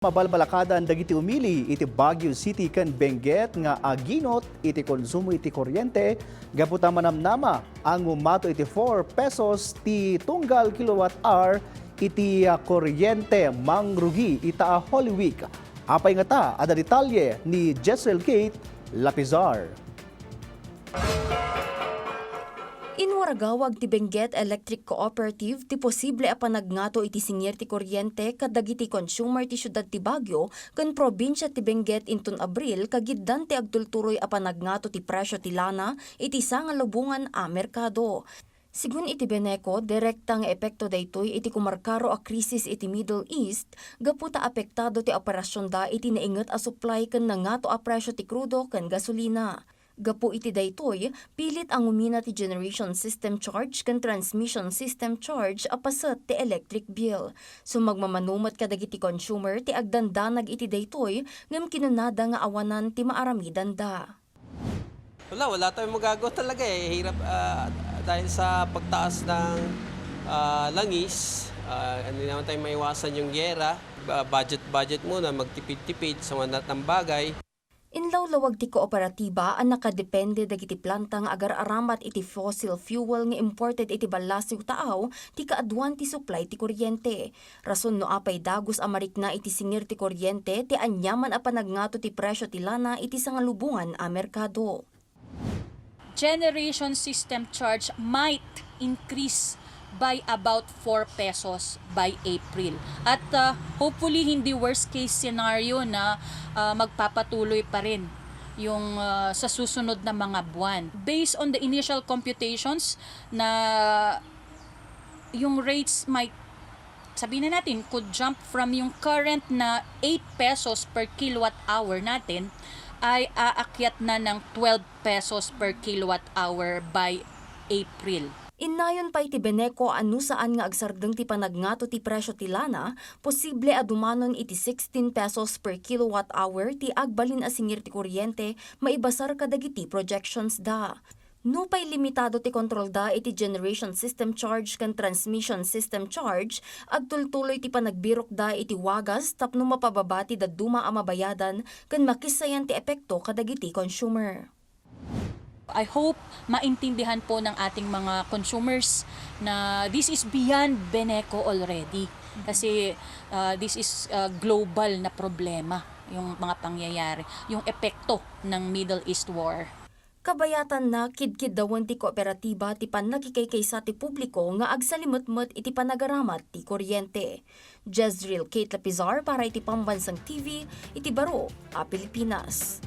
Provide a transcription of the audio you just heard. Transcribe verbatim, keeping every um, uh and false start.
mabalbalakadan dagiti umili iti Baguio City ken Benguet nga aginot iti konsumo iti kuryente gapu ta manamnama a ngumato iti four pesos ti tunggal kilowatt hour iti, ah, kuryente. Mangrugi ita a Holy Week. Apay ngata, adda detalye ni Jezreel Kate Lapizar. Inwaragawag ti Benguet Electric Cooperative ti posible a panagngato iti singir ti kuryente kadagiti consumer ti siudad ti Baguio ken probinsia ti Benguet inton Abril kagiddan ti agtultuloy a panagngato ti presio ti lana iti sangalubongan a merkado. Segun iti Beneco, direkta nga epekto daytoy iti kumarkaro a krisis iti Middle East gapu ta apektado ti operasionda iti nainget a supply ken nangato a presio ti krudo ken gasolina. Gapu iti daytoy, pilit a ngumina ti generation system charge ken transmission system charge a paset ti electric bill. Sumagmamano met kadagiti consumer ti agdandanag iti daytoy ngem kinunada nga awanan ti maaramidanda. Wala, wala tayong magagawa talaga eh. Hirap, ah, dahil sa pagtaas ng, ah, langis, ah, hindi naman tayo maiwasan yung giyera. Ba-, budget-budget muna, magtipid-tipid sa mga natang bagay. Inlawlawag ti kooperatiba a nakadepende dagiti planta nga agar-aramat iti fossil fuel nga imported iti ballasiw taaw ti kaaduan ti supply ti kuryente. Rason no apay dagus a marikna iti singir ti kuryente ti aniaman a panagngato ti presio ti lana iti sangalubongan a merkado. Generation system charge might increase by about four pesos by April. At, ah, hopefully, hindi worst case scenario na, ah, magpapatuloy pa rin yung, ah, sa susunod na mga buwan. Based on the initial computations na yung rates might, sabihin na natin, could jump from yung current na eight pesos per kilowatt hour natin ay aakyat na ng twelve pesos per kilowatt hour by April. Innayon pay ti Beneco a no saan nga agsardeng ti panagngato ti presyo ti lana, posible a dumanon iti sixteen pesos per kilowatt hour ti agbalin a singir ti kuryente maibasar kadagiti projections da. Nupay limitado ti kontrolda iti generation system charge ken transmission system charge, agtultuloy ti panagbirokda iti wagas tapno mapababa ti dadduma a mabayadan ken makissayan ti epekto kadagiti consumer. I hope maintindihan po ng ating mga consumers na this is beyond Beneco already. Kasi, ah, this is, ah, global na problema, yung mga pangyayari, yung epekto ng Middle East war. Kabayatanna, kidkiddawen ti kooperatiba ti pannakikaykaysa ti publiko nga agsalimetmet iti panagaramat ti kuryente. Jezreel Kate Lapizar para iti Pambansang T V iti baro a Pilipinas.